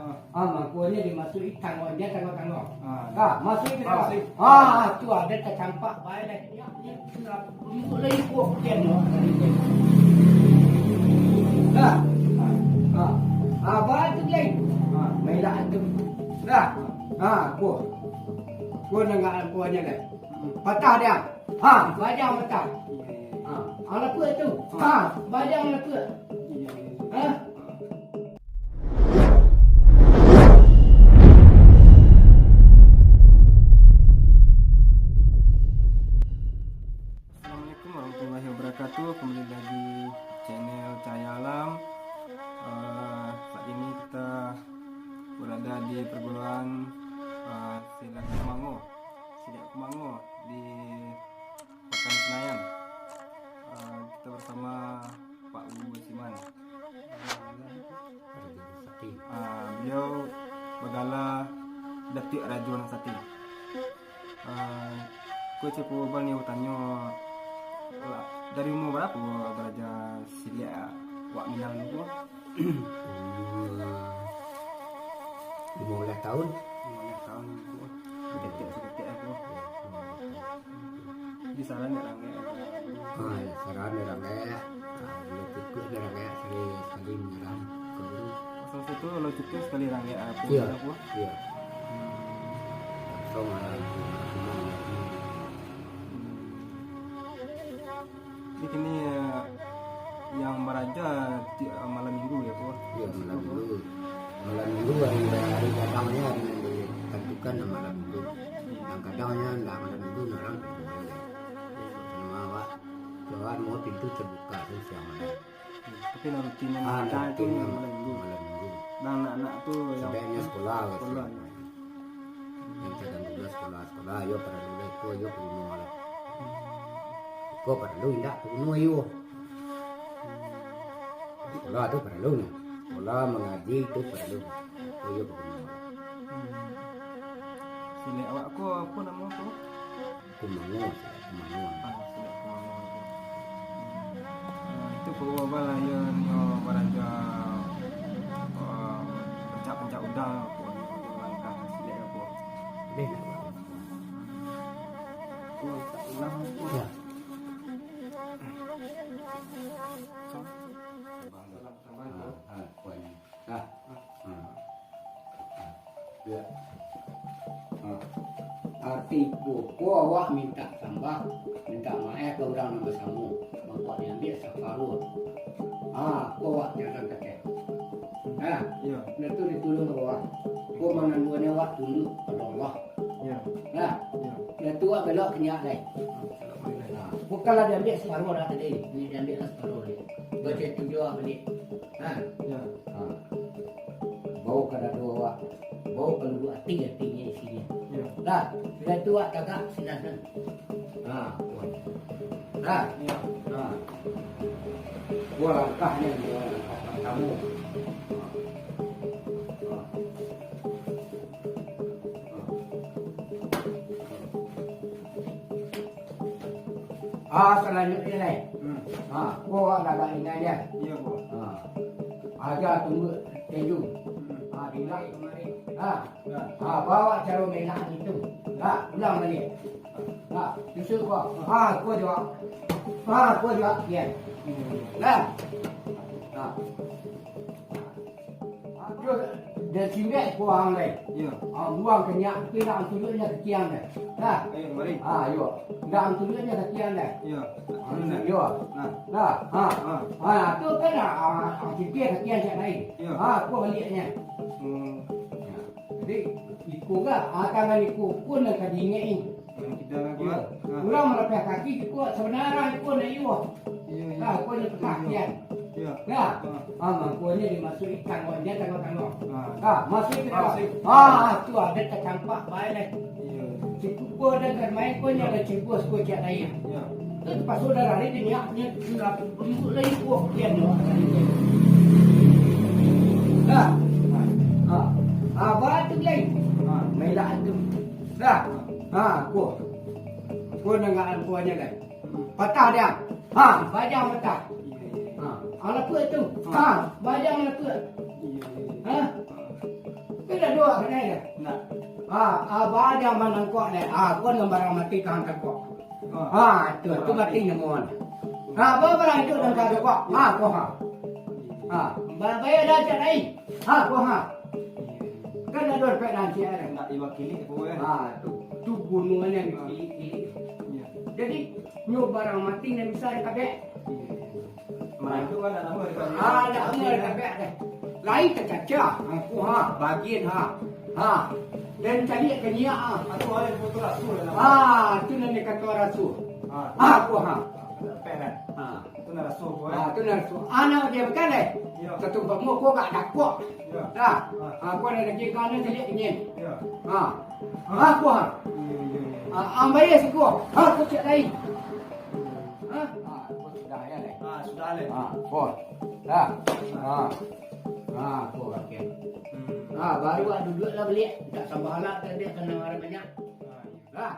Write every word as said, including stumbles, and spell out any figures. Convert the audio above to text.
Ah, mangkonyo dimasuak-i tanggonyo, tanggo-tanggo. Ah. Ah, masuak-i ka dalam. Masuak-i. Ah, tu ado tacampak bae lah. Ya, ya, tu lah. Untuak lai kuah kian, no. Dah. Ah. Ah, bae tu lai. Ah, mailak tu. Dah. Ah, kuah. Kuah nan agak kuahnyo lai. Patah dia. Ha, bajang patah. Ha, alah kuat tu. Ha, bajang alah kuat. Ha? Assalamualaikum warahmatullahi wabarakatuh. Kembali lagi channel Cahaya Alam. Eh, saat ini kita berada di perguruan, eh, Silat Kumango. Silat Kumango di Kota Senayan. Eh, kita bersama Pak Wu Siman. Ah, beliau bagala Datuak Rajo Nan Sati. Ah, ko cako bani batanyo, lah, dari umua bara baraja silat wak Minang tu? Umua limo baleh taun. Limo baleh taun tu. Saketek-saketek aku. Di saran dek rangkek. Ah, di saran dek rangkek. Ah, kalau cukuik dek rangkek, sakali, sakali manyarang. Kalau Masa tu kalau cukuik sakali rangkek aku. Iya. Aku. Iya. Langsung, ah, Jadi kini, eh, yang baraja ti-, malam minggu ya, Pak? Iya, malam minggu. Malam minggu hari, hari gadangnyo hari nan ditentukan malam minggu. Yang gadangnyo ndak malam minggu, narang. Sama awak, Tuhan mau pintu terbuka tu siang malam. Tapi nan rutin yang Ah, baca tu rutin yang malam minggu. Malam minggu. Nah, anak-anak tu yang Sebaiknya sekolah, sekolah, gitu. Ya. Yang kadang juga sekolah, sekolah, yo paralu lah, iko, yo paralu malam. Iko paralu indak, paralu, yo. Sekolah tu paralu, nah. Sekolah mangaji tu paralu. Iko, yo paralu malam. Hmm. Silat awak ko apo namo ko? Kumango, Kumango. Ah, silat Kumango tu. Ah, itu ko apo lah, yo, nyo baraja, ah, pencak-pencak udang, apo, langkah silat apo. Deh, nak. Oh, tak ulang. Ya. Ah, ah, kuat. Ah. Ah. Ya. Ah. Arti ko, ko awak mintak sambah, mintak maaf ka urang nan basamo, mangko diambiak saparuah. Ah, ko awak jangan kakek. Ah, Iya. Dah tu ditulung ka bawah. Ko mananduannya awak tunduk pado Allah. Iya. Nah, Iya. Dah tu awak belok ka nyiak lai. Ah, belok ka nyiak lai. Nah, ko kalau diambiak saparuah dah tadi, ni diambiak lah saparuah lai. Baca tujuh awak balik. Nah. Iya. Ah. Bao ka dado awak, bao ka lubuk ati, atinyo isinyo. Iyo. Lah, sudah tu awak tagak sinan. Nah, kuat. Nah. Iyo. Nah. Dua langkah ni, dua langkah partamo. Ah, salanjuiknyo lai. Hmm. Ah, ko awak tagak sinan. Iyo, ko. Ah. Aja tunggu tinju. Hmm. Ah, tingga kamari. Ah. Ya. Ah, bawa caro main itu. Ah, ulang baliak. Ah, susu ko. Ah, ko juo. Ah, ko juo. Ya. Hmm. Lah. Ah. Terus, dia simbek ko ang lai. Iyo. Ah, buang ka nyiak, tapi ndak ang tunjuaknyo ka kiang lai. Nah. Eh, mari. Ah, iyo. Ndak ang tunjuaknyo ka kiang lai. Iyo. Ah, iyo. Nah. Nah, ha. Ah. Ah, tu kan, ah, ah, sipia ka kiang cak lain. Iyo. Ah, ko baliaknyo. Hmm. Jadi, iko ga, ah, tangan iko pun nan ka diingek-i. Yang kita nak Iyo. buat. Ha. Urang malapeh kaki, iko sabanarang iko nak iyo. Iyo, iyo. Nah, iko ni Iyo, iyo. perhatian. Iyo. Nah, Ha. ah, mangkonyo dimasuak-i tanggonyo, tanggo-tanggo. Ha. Ah, masuak-i ka dalam. Masuak-i. Ah, tu ado tacampak bae lai. Iyo. Cukuik ko ado kan main ko nyo ado cibua ko cak lain. Iyo. Tu terpaksa dah lari di niak nyo, untuak lai ko kian nyo. Dah. Ha. Ah, batu lai. Ha. Mailak tu. Dah. Ha, ko. Ko nan agak lampuanyo kan. Patah dia. Ha, bajang patah. Ha, alah kuat tu. Ha, bajang alah kuat. Ha? Nak. Ha, abah jan manangkok deh. Ha, ko nan barang mati ka tangkok. Ha, tu, tu mati namo. Ha, abah barang iduik nan ka tangkok. Ha, ko ha. Ha, ba-, bayar dah cak lain. Ha, ko ha. Kan ado pek nan cak lain. Nak diwakili ko, eh. Ha, tu. Tu bunuahnyo dikilik-kilik. Iyo. Jadi, nyo barang mati nan bisa dikabek. Mah itu kan nak lamo dikabek. Ah, nak lamo dikabek deh. Lain tacacah. Aku ha, bagian ha. Ha. Dan caliak ka nyiak ha. Aku ada foto rasul lah. Ah, tu nan dikato rasul. Ha. Ah, aku ha. Pek kan? Ha. Tu nan rasul ko, eh. Ah, tu nan rasul. Anak dia bukan deh. Iyo. Satu bangun ko gak dakok. Iyo. Dah. Ha. Ah, aku ada lagi kana caliak ingin. Iyo. Ha. Ha. Ah, aku ha. Iyo, iyo, iyo. Ah, ambai siko. Ha, aku cek lain. Ha? Ha, aku sudah ya deh. Ah, sudah leh. Ha, ko. Dah. Ha. Ha, ko pakai. Hmm. Ha, baru ah duduk lah baliak. Tak sabar lah tadi kena orang banyak. Ha, iyo. Dah.